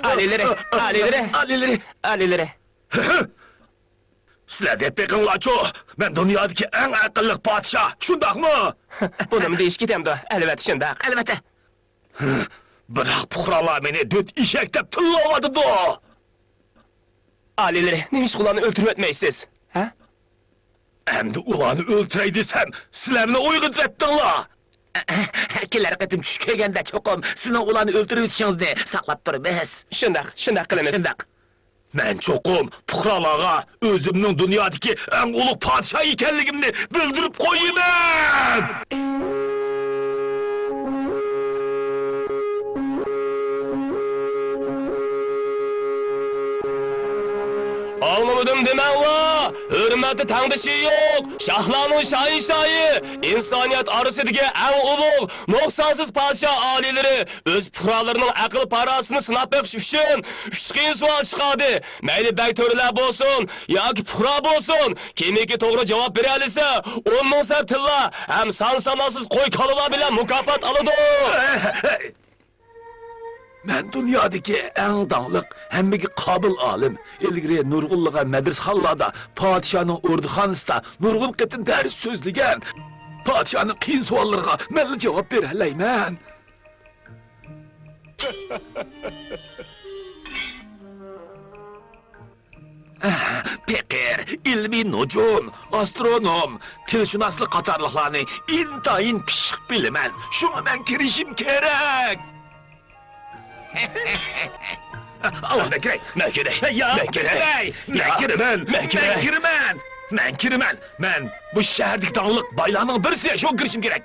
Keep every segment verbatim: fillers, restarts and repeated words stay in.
ئالىيلىرى، ئالىيلىرى، ئالىيلىرى، ئالىيلىرى. سىلەر دەپ بېقىڭلارچۇ، مەن دۇنيادىكى ئەڭ ئەقىللىق پادىشاھ، شۇنداقمۇ؟ بۇنىمۇ دېيىش كېتەمدۇ؟ ئەلۋەتتە شۇنداق. ئەلۋەتتە. بىراق پۇقرالار مېنى دۆت ئېشەك دەپ تىللاۋاتىدۇ. ئالىيلىرى، نېمىشقا ئۇلارنى ئۆلتۈرۈۋەتمەيسىز؟ ھە؟ ئەمدى ئۇلارنى ئۆلتۈرەي دېسەم، سىلەرمۇ ئويغا كېلىۋەتتىڭلار. كېلەر قېتىم چۈش كۆرگەندە چوقۇم سېنىڭ ئۇلارنى ئۆلتۈرۈۋېتىشىڭىزنى ساقلاپ تۇرىمىز. شۇنداق، شۇنداق قىلىمىز. شۇنداق. مەن چوقۇم پۇقرالارغا ئۆزۈمنىڭ دۇنيادىكى ئەڭ ئۇلۇغ پادىشاھ ئىكەنلىكىمنى بىلدۈرۈپ قويىمەن! ئاڭلىمىدىم دېمەڭلار! ھۆرمەتتە تەڭدىشى يوق، شاھلارنىڭ شاھىنشاھى، ئىنسانىيەت ئارىسىدىكى ئەڭ ئۇلۇغ، نۇقسانسىز پادىشاھ ئالىيلىرى ئۆز پۇقرالىرىنىڭ ئەقىل-پاراسىتىنى سىناپ بېقىش ئۈچۈن ئۈچ قىيىن سوئال چىقاردى. مەيلى بەگ تۆرىلەر بولسۇن ياكى پۇقرا بولسۇن، كىمكى توغرا جاۋاب بېرەلىسە، ئون مىڭ سەر تىللا ھەم سان-ساناقسىز قوي-كالىلار بىلەن مۇكاپات ئالىدۇ. مەن دۇنيادىكى ئەڭ داڭلىق، ھەممىگە قابىل ئالىم. ئىلگىرى نۇرغۇنلىغان مەدرىسەخانىلاردا، پادىشاھنىڭ ئوردىخانىسىدا نۇرغۇن قېتىم دەرس سۆزلىگەن. پادىشاھنىڭ قىيىن سوئاللىرىغا مەنلا جاۋاب بېرەلەيمەن. پېقىر، ئىلمىي نۇجۇم، ئاسترونوم، تىلشۇناسلىق قاتارلىقلارنى ئىنتايىن پىششىق بىلىمەن. شۇڭا مەن كىرىشىم كېرەك. ئاۋۇ، مەن كىرەي، مەن كىرەي، ياق، مەن كىرەي. مەن كىرىمەن، مەن كىرىمەن، مەن كىرىمەن. مەن بۇ شەھەردىكى داڭلىق بايلارنىڭ بىرسى، شۇڭا كىرىشىم كېرەك.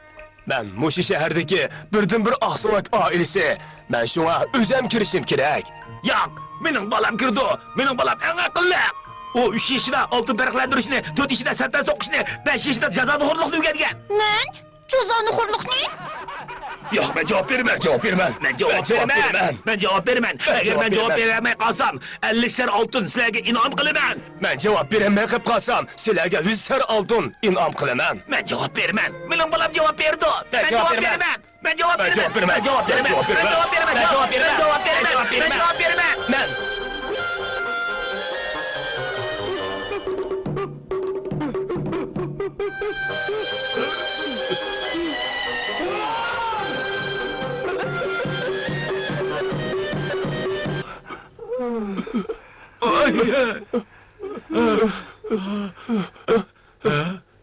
مەن مۇشۇ شەھەردىكى بىردىنبىر ئاقسۆڭەك ئائىلىسى. مەن شۇڭا ئۆزۈم كىرىشىم كېرەك. ياق، مېنىڭ بالام كىرىدۇ. مېنىڭ بالام ئەڭ ئەقىللىق. ئۇ ئۈچ يېشىدا ئالتۇن پەرقلەندۈرۈشنى، تۆت يېشىدا سەرپەن سوقۇشنى، بەش يېشىدا جازانىخورلۇقنى ئۆگەنگەن. مەن؟ جازانىخورلۇقنى؟ ياق، مەن جاۋاب بېرىمەن. جاۋاب بېرىمەن. مەن جاۋاب بېرىمەن. مەن جاۋاب بېرىمەن. ئەگەر مەن جاۋاب بېرەلمەي قالسام، ئەللىك سەر ئالتۇن سىلەرگە ئىنئام قىلىمەن. مەن جاۋاب بېرەلمەي قېلىپ قالسام، سىلەرگە يۈز سەر ئالتۇن ئىنئام قىلىمەن. مەن جاۋاب بېرىمەن. مېنىڭ بالام جاۋاب بېرىدۇ. مەن جاۋاب بېرىمەن. مەن جاۋاب بېرىمەن. مەن جاۋاب بېرىمەن. مەن جاۋاب بېرىمەن. مەن جاۋاب بېرىمەن. مەن جاۋاب بېرىمەن. مەن.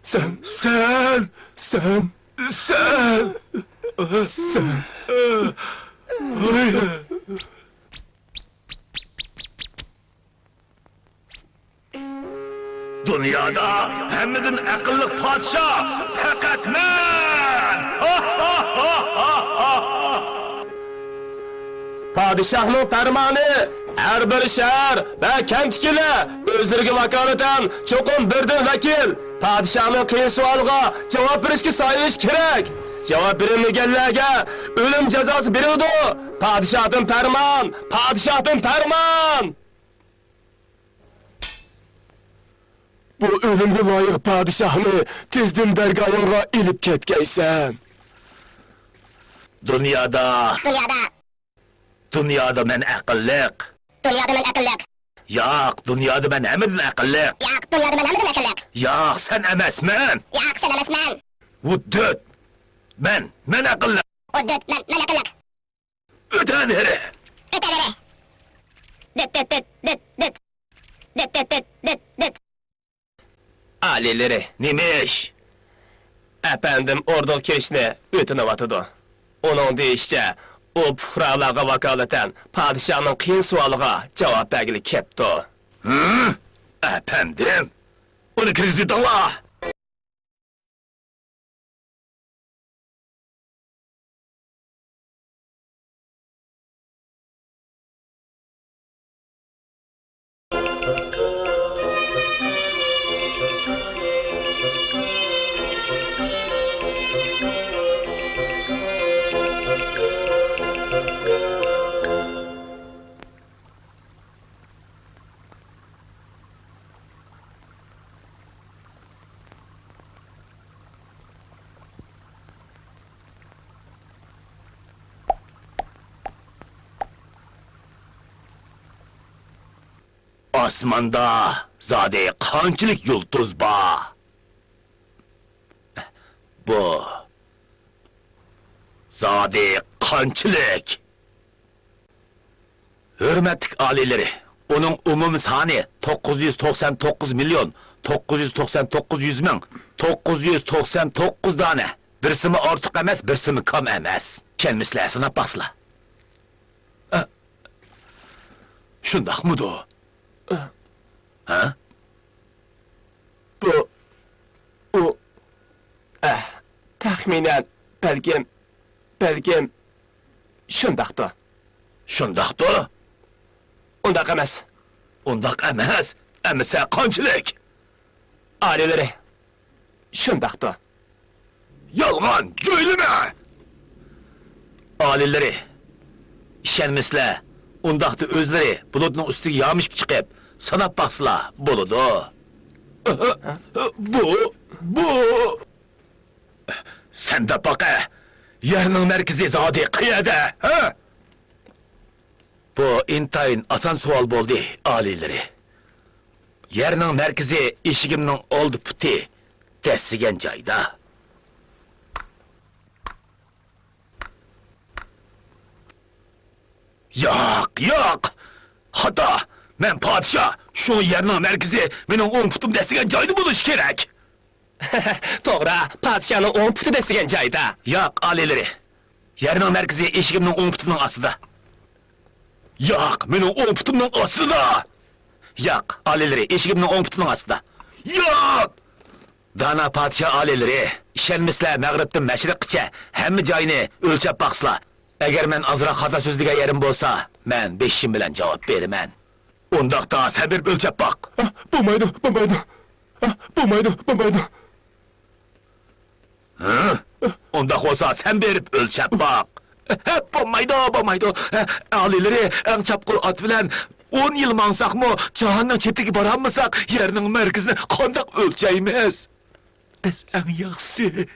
سەن، سەن، سەن، سەن، سەن. دۇنيادا ھەممىدىن ئەقىللىق پادىشاھ پەقەت مەن! پادىشاھنىڭ پەرمانى، ھەر بىر شەھەر ۋە كەنتتىكىلەر ئۆزلىرىگە ۋاكالىتەن چوقۇم بىردىن ۋەكىل پادىشاھنىڭ قىيىن سوئالىغا جاۋاب بېرىشكە سايلىشى كېرەك. جاۋاب بېرەلمىگەنلەرگە ئۆلۈم جازاسى بېرىلىدۇ. پادىشاھتىن پەرمان، پادىشاھتىن پەرمان! بۇ ئۆلۈمگە لايىق پادىشاھنى تېزدىن دەرگاھىڭغا ئېلىپ كەتكەيسەن. دۇنيادا. دۇنيادا. دۇنيادا مەن ئەقىللىق. دۇنيادا مەن ئەقىللىق. ياق، دۇنيادا مەن ھەممىدىن ئەقىللىق. ياق، دۇنيادا مەن ھەممىدىن ئەقىللىق. ياق، سەن ئەمەسمەن. ياق، سەن ئەمەسمەن. ھۇددۇد. مەن، مەن ئەقىللىق. ھۇددۇد، مەن، مەن ئەقىللىق. ئۆتەۋېرە! ئۆتەۋېرە! دىت، دىت، دىت، دىت، دىت. دىت، دىت، دىت، دىت، دىت. ئالىيلىرى. نېمە ئىش؟ ئەپەندىم ئوردىغا كىرىشنى ئۆتۈنۈۋاتىدۇ. ئۇنىڭ دېيىشىچە، ئۇ پۇقرالارغا ۋاكالىتەن پادىشاھنىڭ قىيىن سوئالىغا جاۋاب بەرگىلى كەپتۇ. ھە؟ ئەپەندىم؟ ئۇنى كىرگۈزۈۋېتىڭلار! ئاسماندا زادى قانچىلىك يۇلتۇز بار؟ بۇ زادى قانچىلىك؟ ھۆرمەتلىك ئالىيلىرى، ئۇنىڭ ئومۇمىي سانى توققۇز يۈز توقسان توققۇز مىليون توققۇز يۈز توقسان توققۇز يۈز مىڭ توققۇز يۈز توقسان توققۇز دانە. بىرسىمۇ ئارتۇق ئەمەس، ببىرسىمۇ كام ئەمەس. ئىشەنمىسىلەر، ساناپ باقسىلا. ئە، شۇنداقمىدۇ؟ ھە؟ بۇ، ئۇ، ئە، تەخمىنەن، بەلكىم، بەلكىم، شۇنداقتۇ. شۇنداقتۇ؟ ئۇنداق ئەمەس. ئۇنداق ئەمەس؟ ئەمىسە قانچىلىك؟ ئالىيلىرى، شۇنداقتۇ. يالغان، جۆيلىمە! ئالىيلىرى، ئىشەنمىسىلەر، ئۇنداقتا ئۆزلىرى بۇلۇتنىڭ ئۈستىگە يامىشىپ چىقىپ، ساناپ باقسىلا بولىدۇ. بۇ، بۇ. سەن دەپ باقە، يەرنىڭ مەركىزى زادى قەيەردە، ھە؟ بۇ ئىنتايىن ئاسان سوئال بولدى، ئالىيلىرى. يەرنىڭ مەركىزى ئېشىكىمنىڭ ئالدى پۇتى دەسسىگەن جايدا. ياق، ياق! خاتا! مەن پادىشاھ، شۇڭا يەرنىڭ مەركىزى مېنىڭ ئوڭ پۇتۇم دەسسىگەن جايدا بولۇشى كېرەك. توغرا، پادىشاھنىڭ ئوڭ پۇتى دەسسىگەن جايدا. ياق، ئالىيلىرى. يەرنىڭ مەركىزى ئېشىكىمنىڭ ئوڭ پۇتىنىڭ ئاستىدا. ياق، مېنىڭ ئوڭ پۇتۇمنىڭ ئاستىدا! ياق، ئالىيلىرى، ئېشىكىمنىڭ ئوڭ پۇتىنىڭ ئاستىدا. ياق! دانا پادىشاھ ئالىيلىرى، ئىشەنمىسىلەر، مەغرىبتىن مەشرىققىچە ھەممە جاينى ئۆلچەپ باقسىلا. ئەگەر مەن ئازراق خاتا سۆزلىگەن يېرىم بولسا، مەن بېشىم بىلەن جاۋاب بېرىمەن. ئۇنداقتا سەن بېرىپ ئۆلچەپ باق. ئا، بولمايدۇ، بولمايدۇ. ئا، بولمايدۇ، بولمايدۇ. ھە؟ ئۇنداق بولسا سەن بېرىپ ئۆلچەپ باق. ھە، بولمايدۇ، بولمايدۇ. ھە، ئالىيلىرى، ئەڭ چاپقۇر ئات بىلەن ئون يىل ماڭساقمۇ، جاھاننىڭ چېتىگە بارالمىساق، يەرنىڭ مەركىزىنى قانداق ئۆلچەيمىز؟ بەس، ئەڭ ياخشىسى.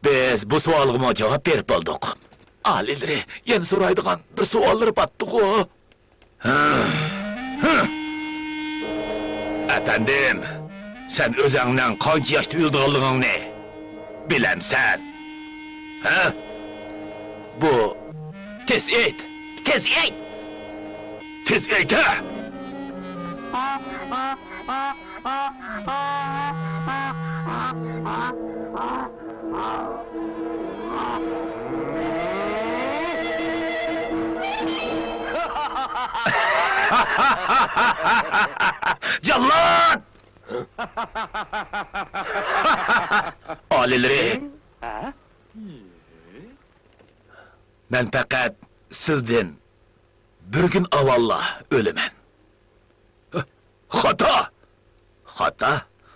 بىز بۇ سوئالغىمۇ جاۋاب بېرىپ بولدۇق. ئالىيلىرى، يەنە سورايدىغان بىر سوئاللىرى باتتىغۇ. ھە، ھە. ئەپەندىم، سەن ئۆزەڭنىڭ قانچە ياشتا ئۆلىدىغانلىقىڭنى بىلەمسەن؟ ھە؟ بۇ، تېز ئېيت! تېز ئېيت! تېز ئېيت، ھە! جاللات! ئالىيلىرى، مەن پەقەت سىزدىن بىر كۈن ئاۋۋاللا ئۆلىمەن. خاتا! خاتا؟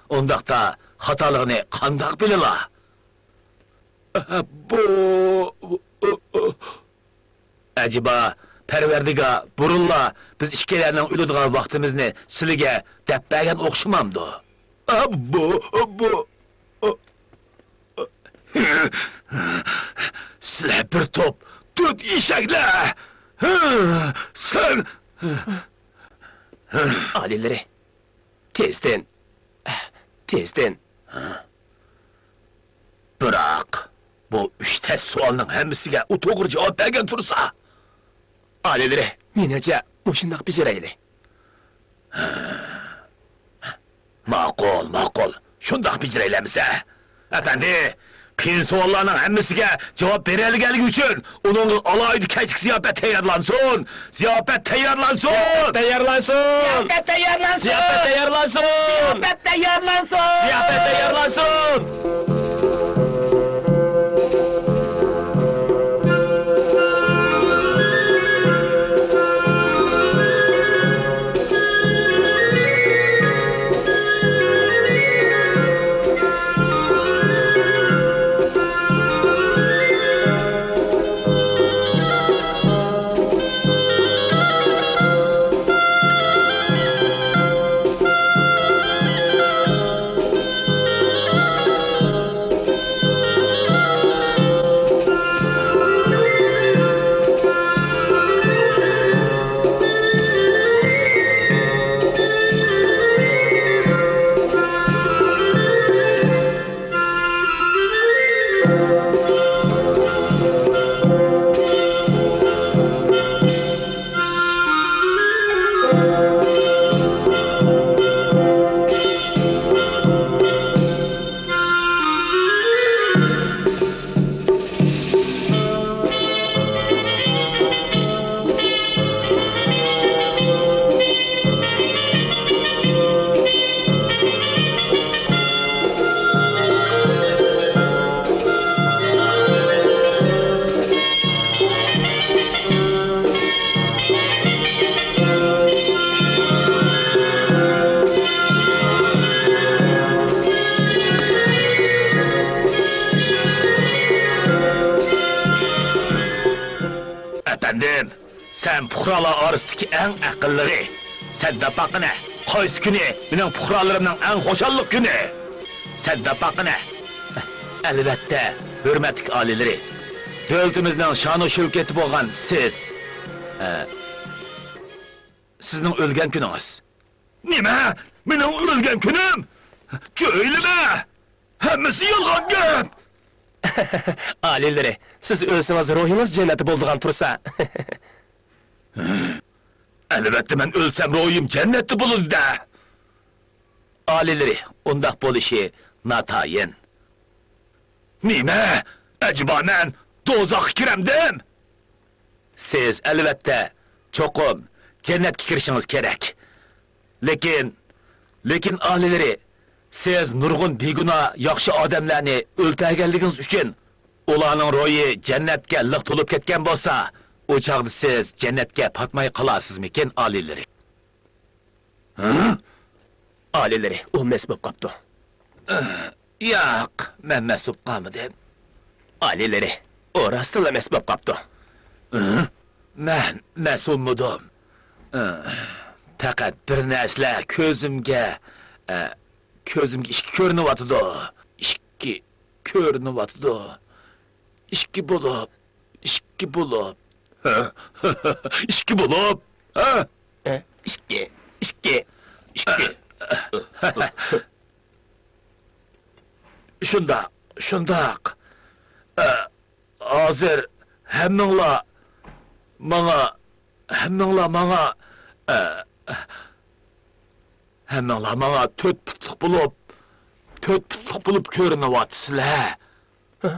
ئۇنداقتا خاتالىقىنى قانداق بىلىلا؟ بۇ، ئەجەبا، پەرۋەردىگار بۇرۇنلا بىز ئىككىيلەننىڭ ئۆلىدىغان ۋاقتىمىزنى سىلىگە دەپ بەرگەن ئوخشىمامدۇ؟ بۇ، بۇ، سىلەر بىر توپ تۆت ئېشەكلەر! سەن ئالىيلىرى، تېزدىن، تېزدىن. بىراق، بۇ ئۈچ تەس سوئالنىڭ ھەممىسىگە ئۇ توغرا جاۋاب بەرگەن تۇرسا. ئالىيلىرى، مېنىڭچە، مۇشۇنداق بېجىرەيلى. ماقۇل، ماقۇل. شۇنداق بېجىرەيلى ئەمىسە. ئەپەندى، قىيىن سوئاللارنىڭ ھەممىسىگە جاۋاب بېرەلىگەنلىكى ئۈچۈن ئۇنىڭغا ئالاھىدە كەچلىك زىياپەت تەييارلانسۇن. زىياپەت تەييارلانسۇن! زىياپەت تەييارلانسۇن! زىياپەت تەييارلانسۇن! زىياپەت تەييارلانسۇن! زىياپەت تەييارلانسۇن! سەن پۇقرالار ئارىسىدىكى ئەڭ ئەقىللىقى. سەن دەپ باققىنە، قايسى كۈنى مېنىڭ پۇقرالىرىمنىڭ ئەڭ خۇشاللىق كۈنى؟ سەن دەپ باققىنە. ئەلۋەتتە، ھۆرمەتلىك ئالىيلىرى، دۆلىتىمىزنىڭ شانۇ شەۋكىتى بولغان سىز، ئە، سىزنىڭ ئۆلگەن كۈنىڭىز. نېمە؟ مېنىڭ ئۆلگەن كۈنۈم؟ كۆيلىمە! ھەممىسى يالغان گەپ! ئالىيلىرى، سىز ئۆلسىڭىز روھىڭىز جەننەتتە بولىدىغان تۇرسا. ئەلۋەتتە، مەن ئۆلسەم روھىم جەننەتتە بولىدۇ-دە! ئالىيلىرى، ئۇنداق بولۇشى ناتايىن. نېمە؟ ئەجەبا مەن دوزاخقا كىرەمدىم؟ سىز، ئەلۋەتتە، چوقۇم جەننەتكە كىرىشىڭىز كېرەك. لېكىن، لېكىن ئالىيلىرى، سىز نۇرغۇن بىگۇناھ ياخشى ئادەملەرنى ئۆلتۈرگەنلىكىڭىز ئۈچۈن ئۇلارنىڭ روھى جەننەتكە لىق تولۇپ كەتكەن بولسا، ئۇ چاغدا سىز جەننەتكە پاتماي قالارسىزمىكىن، ئالىيلىرى؟ ھە؟ ئالىيلىرى، ئۇ مەست بولۇپ قاپتۇ. ياق، مەن مەست بولۇپ قالمىدىم. ئالىيلىرى، ئۇ راستلا مەست بولۇپ قاپتۇ. ھە؟ مەن مەست بولمىدىم. پەقەت بىر نەرسىلەر كۆزۈمگە، ئە، كۆزۈمگە ئىككى كۆرۈنۈۋاتىدۇ. ئىككى كۆرۈنۈۋاتىدۇ. ئىككى بولۇپ، ئىككى بولۇپ. ھە؟ ئىككى بولۇپ؟ ھە؟ ئە، ئىككى، ئىككى، ئىككى. شۇنداق، شۇنداق. ئە، ھازىر ھەممىڭلار ماڭا، ھەممىڭلار ماڭا، ئە، ھەممىڭلار ماڭا تۆت پۇتلۇق بولۇپ، تۆت پۇتلۇق بولۇپ كۆرۈنۈۋاتىسىلەر. ھە؟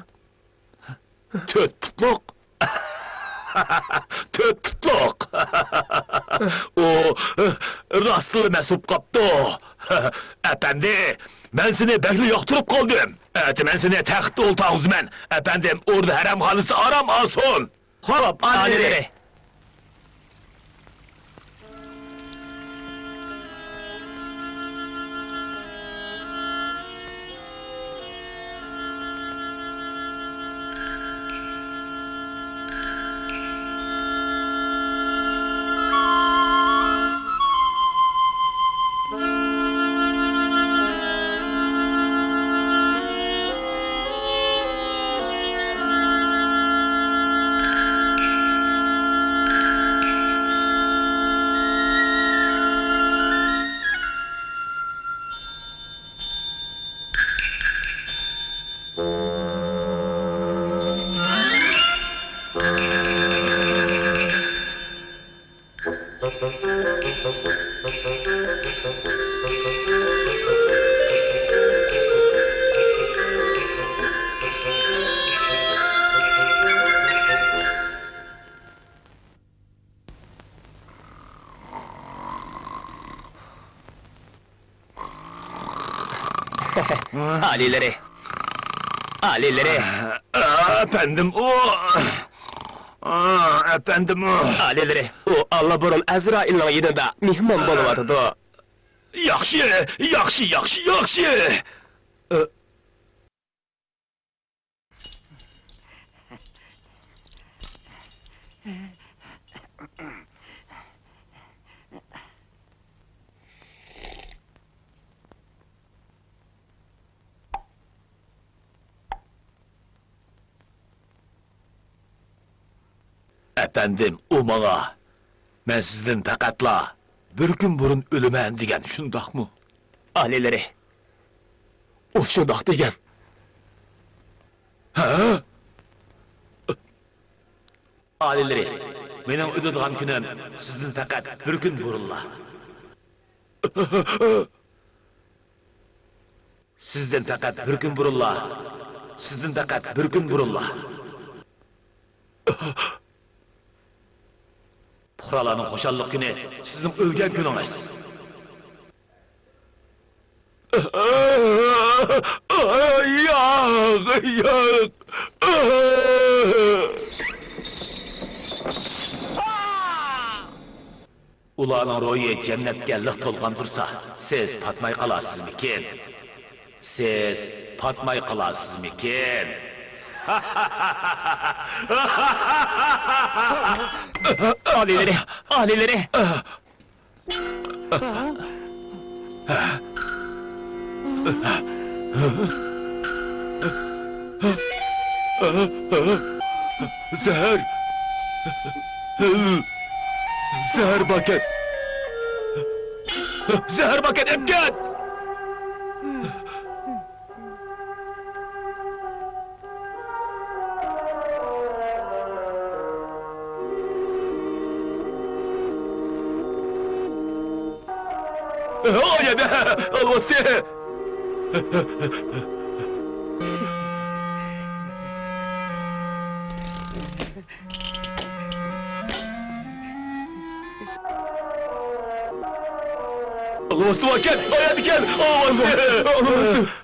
تۆت پۇتلۇق؟ تۆت پۇتلۇق! ئۇ راستلا مەست بولۇپ قاپتۇ. ئەپەندى، مەن سېنى بەكلا ياقتۇرۇپ قالدىم. ئەتە مەن سېنى تەختتە ئولتۇرغۇزىمەن. ئەپەندىم ئوردا ھەرەمخانىسىدا ئارام ئالسۇن. خوپ، ئالىيلىرى. ئالىيلىرى! ئالىيلىرى! ئەپەندىم ئۇ! ئەپەندىم ئۇ! ئالىيلىرى! ئۇ ئاللىبۇرۇن ئەزرائىلنىڭ يېنىدا مېھمان بولۇۋاتىدۇ. ياخشى، ياخشى، ياخشى، ياخشى! ئەپەندىم، ئۇ ماڭا، مەن سىزدىن پەقەتلا بىر كۈن بۇرۇن ئۆلىمەن دېگەن، شۇنداقمۇ؟ ئالىيلىرى، ئۇ شۇنداق دېگەن. ھە؟ ئالىيلىرى، مېنىڭ ئۆلىدىغان كۈنۈم سىزدىن پەقەت بىر كۈن بۇرۇنلا. سىزدىن پەقەت بىر كۈن بۇرۇنلا. سىزدىن پەقەت بىر كۈن بۇرۇنلا. پۇقرالارنىڭ خۇشاللىق كۈنى سىزنىڭ ئۆلگەن كۈنىڭىز. ياق، ياق. ئۇلارنىڭ روھى جەننەتكە لىق تولغان تۇرسا، سىز پاتماي قالارسىزمىكىن؟ سىز پاتماي قالارسىزمىكىن؟ ئالىيلىرى، ئالىيلىرى! زەھەر! زەھەر باركەن! زەھەر باركەن، ئەپكەت! ئايەدە، ئالۋاستى! ئالۋاستى، كەل، ئايەدە كەل، ئالۋاستى! ئالۋاستى!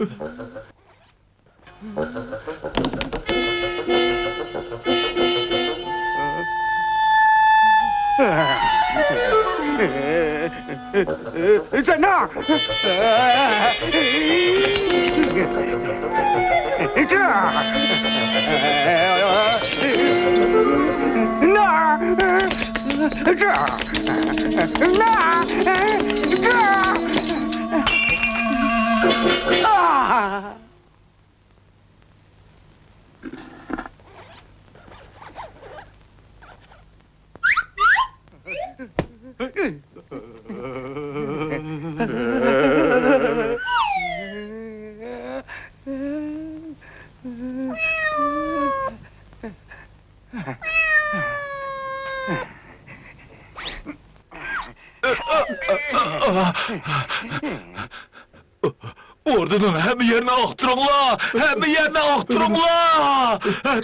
ئوردىنىڭ ھەممە يېرىنى ئاختۇرۇڭلار! ھەممە يەرنى ئاختۇرۇڭلار!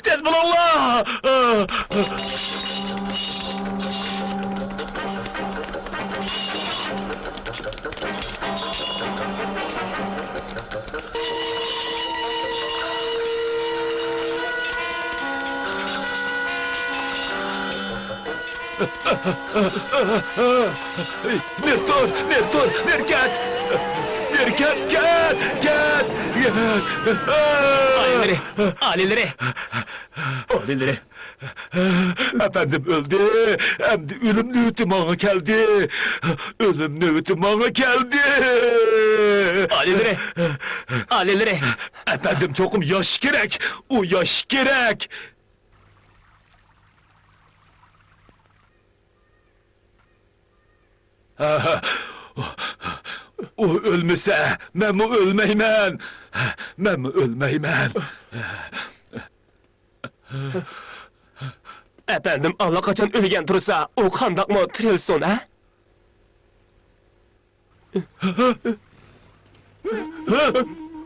تېز بولۇڭلار! نېرى تۇر، نېرى تۇر، نېرى كەت! نېرى كەت، كەت، كەت! ئالىيلىرى، ئالىيلىرى! ئالىيلىرى! ئەپەندىم ئۆلدى! ئەمدى ئۆلۈم نۆۋىتى ماڭا كەلدى! ئۆلۈم نۆۋىتى ماڭا كەلدى! ئالىيلىرى! ئالىيلىرى! ئەپەندىم چوقۇم ياشىشى كېرەك! ئۇ ياشىشى كېرەك! ئۇ ئۆلمىسە، مەنمۇ ئۆلمەيمەن. مەنمۇ ئۆلمەيمەن. ئەپەندىم ئاللىقاچان ئۆلگەن تۇرسا، ئۇ قانداقمۇ تىرىلسۇن، ھە؟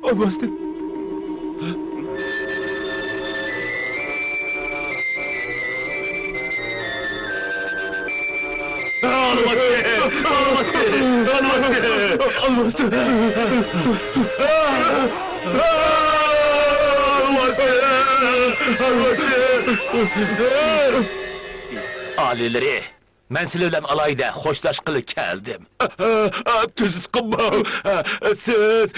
ئالۋاستى! ئالۋاستى! ئالۋاستى! ئالۋاستى! ئالىيلىرى! مەن سىلەر بىلەن ئالاھىدە خوشلاشقىلى كەلدىم. تۈزۈت قىلماڭ. سىز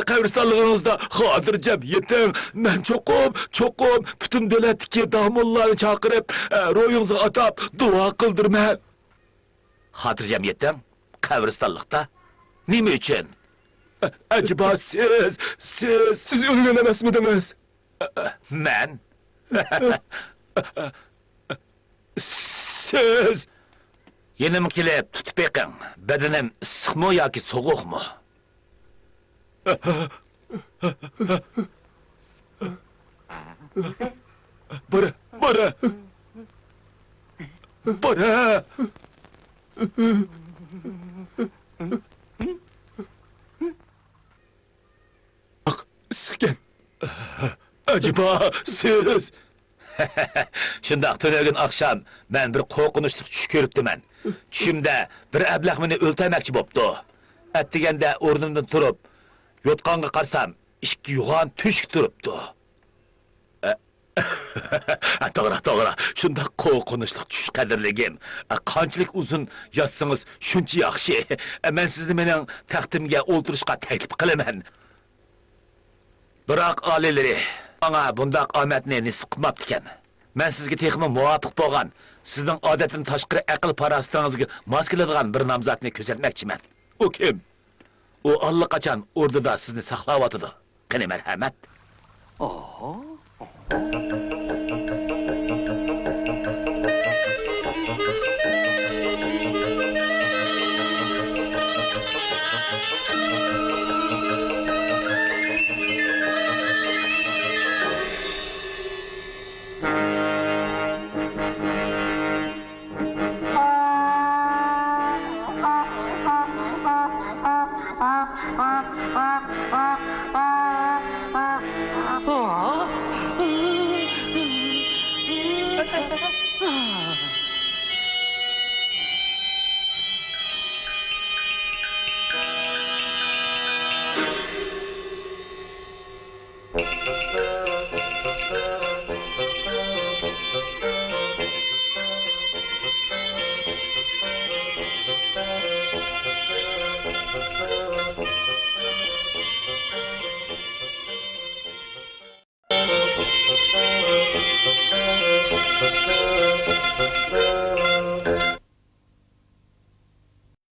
قەبرىستانلىقىڭىزدا خاتىرجەم يېتىڭ. مەن چوقۇم، چوقۇم پۈتۈن دۆلەتتىكى داموللارنى چاقىرىپ، روھىڭىزغا ئاتاپ دۇئا قىلدۇرىمەن. خاتىرجەم يېتىڭ؟ قەبرىستانلىقتا؟ نېمە ئۈچۈن؟ ئەجەبا سىز، سىز، سىز ئۆلگەن ئەمەسمىدىڭىز؟ مەن؟ سىز! يېنىمغا كېلىپ تۇتۇپ بېقىڭ، بەدىنىم ئىسسىقمۇ ياكى سوغۇقمۇ؟ بارە، بارە، بارە! ئىسسىقكەن. ئەجەبا، سىز! شۇنداق، تۈنۈگۈن ئاخشام مەن بىر قورقۇنچلۇق چۈش كۆرۈپتىمەن. چۈشۈمدە بىر ئەبلەخ مېنى ئۆلتۈرمەكچى بوپتۇ. ئەتىگەندە ئورنۇمدىن تۇرۇپ، يوتقانغا قارىسام، ئىككى يوغان تۆشۈك تۇرۇپتۇ. توغرا، توغرا. شۇنداق قورقۇنچلۇق چۈش، قەدىرلىكىم. قانچىلىك ئۇزۇن ياتسىڭىز، شۇنچە ياخشى. مەن سىزنى مېنىڭ تەختىمگە ئولتۇرۇشقا تەكلىپ قىلىمەن. بىراق، ئالىيلىرى، ماڭا بۇنداق ئامەتنى نېسىپ قىلماپتىكەن. مەن سىزگە تېخىمۇ مۇۋاپىق بولغان، سىزنىڭ ئادەتتىن تاشقىرى ئەقىل-پاراسىتىڭىزگە ماس كېلىدىغان بىر نامزاتنى كۆرسەتمەكچىمەن. ئۇ كىم؟ ئۇ ئاللىقاچان ئوردىدا سىزنى ساقلاۋاتىدۇ. قېنى، مەرھەمەت. ئوھو.